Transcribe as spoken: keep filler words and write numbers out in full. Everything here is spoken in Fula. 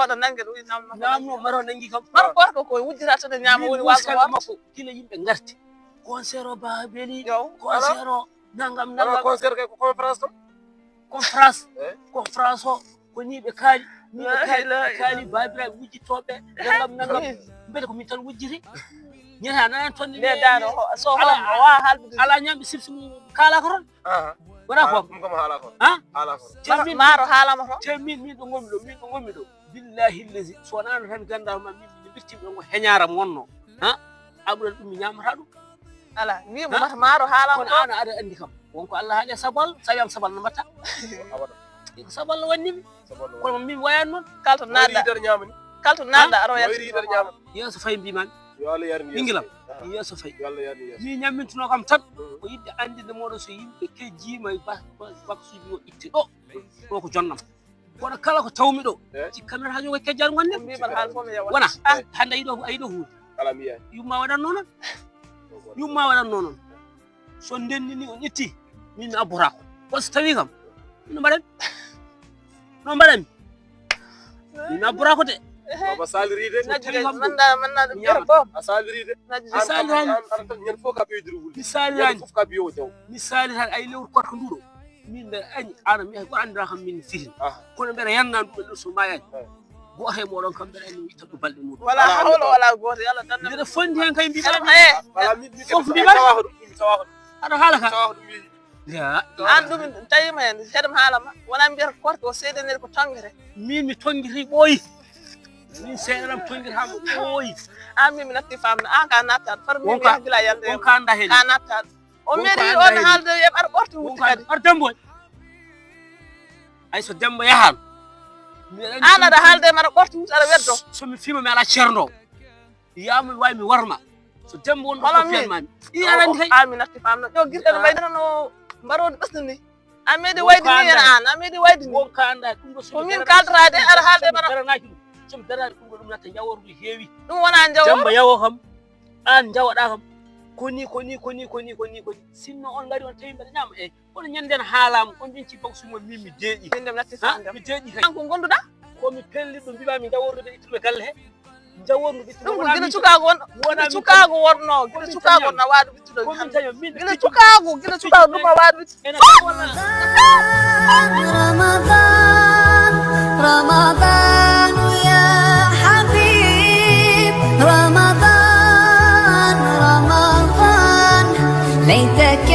Aɗa nannge ɗum, wi namno. Namno, maro nanngi kam. Maro gorko ko wujjirata de ñaama woni waso makko. Kila yimɓe ngarti. Concert o Baba Beli. Concert o nangam nangam. Concert kay ko conférence to? Conférence. Conférence o ko ni ɓe kaali. Ni ɓe kaali, ɓe kaali babiraɓe wujjitooɓe nangam nangam. Mbele ko min tan wujjiti. Ñande a nanani toon ni. Nde dano so ala, ala ñamɓe sipsi mum kaala ko toon. Wona ko ɗum kam haala ko. Ha? Haala ko. Te min maaro haalama ko. Te min, min ɗo ngonmi ɗo, min ɗo ngonmi ɗo. Billahi lesi so wonano tan gandal ma min mi birti ɗo ngo heñaram wonno. Ha? Aɓuɗan ɗum mi ñamata ɗum. Ala, wi mo mata maaro haalama. Kono an aɗa andi kam. Wonko Allah haali sabal, sawi am sabal no mbatta. Sabal no wannimi. Kono min wayan noon. Kalto naɗɗa. Kalto naɗɗa aɗa wayri yiɗere ñaama. Yeeso fayi mbimami. Yo Allah yarni yeeso. Ɓingilam. Yeeso fayi. Yo Allah yarni yeeso. Mi ñammintuno kam tan ko yidde andinde moɗon so yimɓe kejjima e baksuji o itte ɗo. Ɗo ko jonnam. Kono kala ko tawmi ɗo ci caméra ha jogo kejjal gonne. Wona hande ayiɗo ayiɗo huude. Yumma waɗanno noon. Yumma waɗanno noon. So ndennini on itti min mi abborako. Kono so tawi kam no mbaɗan no mbaɗanmi. Min mi abborako de. Baba saliri de. Najji de manna manna ɗum yer bom. A saliri de. Najji de. Salirani. An tan ñande fof ka ɓeydiri wulde. Mi salirani. Fof ka biyo jaw. Mi salirani ay lewru korko nduɗo. Min mbeɗa añi ana mi hay goto anndira kam min fitin. Kono mbeɗa yanna ɗum ɗo so mayani. Goto e moɗon kam mbeɗa añi mi itta ɗo balɗe muɗum. Wala hawla wala goto yalla tan. Mbeɗa fondi hen kay mbiɗa. Fof mbiɗa. Aɗa haala ka. An ɗum tawima hen hedem haalama wona mbiyata korko o seedanede ko tongete. Min mi tongiti ɓooyi. Min seedanam tongitama ɓooyi. An min mi natti famna an ka nattat par min mi gila yalde on ka anda hen ka nattat. O meri on haalde yeɓ ar ɓorti wutti kadi ar dembo. Ay so dembo yahan an aɗa haalde mara ɓorti wutti aɗa weddo. So mi fima mi ala cerndo. Yamu mi wawi mi warma. So dembo won ɗo ko fiyat mami. I arani kay. Ami natti famna. Yo girɗe no mbayde no mbarode ɓesde ni. A meɗi wayde ni en an a meɗi wayde ni. Wonka anda ɗum ɗo. Ko min kaldrade aɗa haalde mara. Daranaki ɗum. Somi darani ɗum ɗo ɗum natta jawordu heewi. Ɗum wona jawor. Dembo yawo kam. An jawoɗa kam. Koni koni koni koni koni koni sinno on ngari on tawi mbeɗa ñama eyyi. Kono ñande en haalama on ƴenci baksu mon min mi deeƴi. Min dem natti sandem mi deeƴi kay. Kanko gonduɗa. Komi pelliɗo mbimami jawordu ɓe ittuɓe galle he. Jawordu ɓe ittuɓe ɗum ko gila cukaagu won gila cukaagu wonno gila cukaagu wonno waɗu ittuɗo komin taño min gila cukaagu gila cukaagu ɗum o waɗu ittuɗo. رمضان رمضان يا حبيب رمضان رمضان ليتك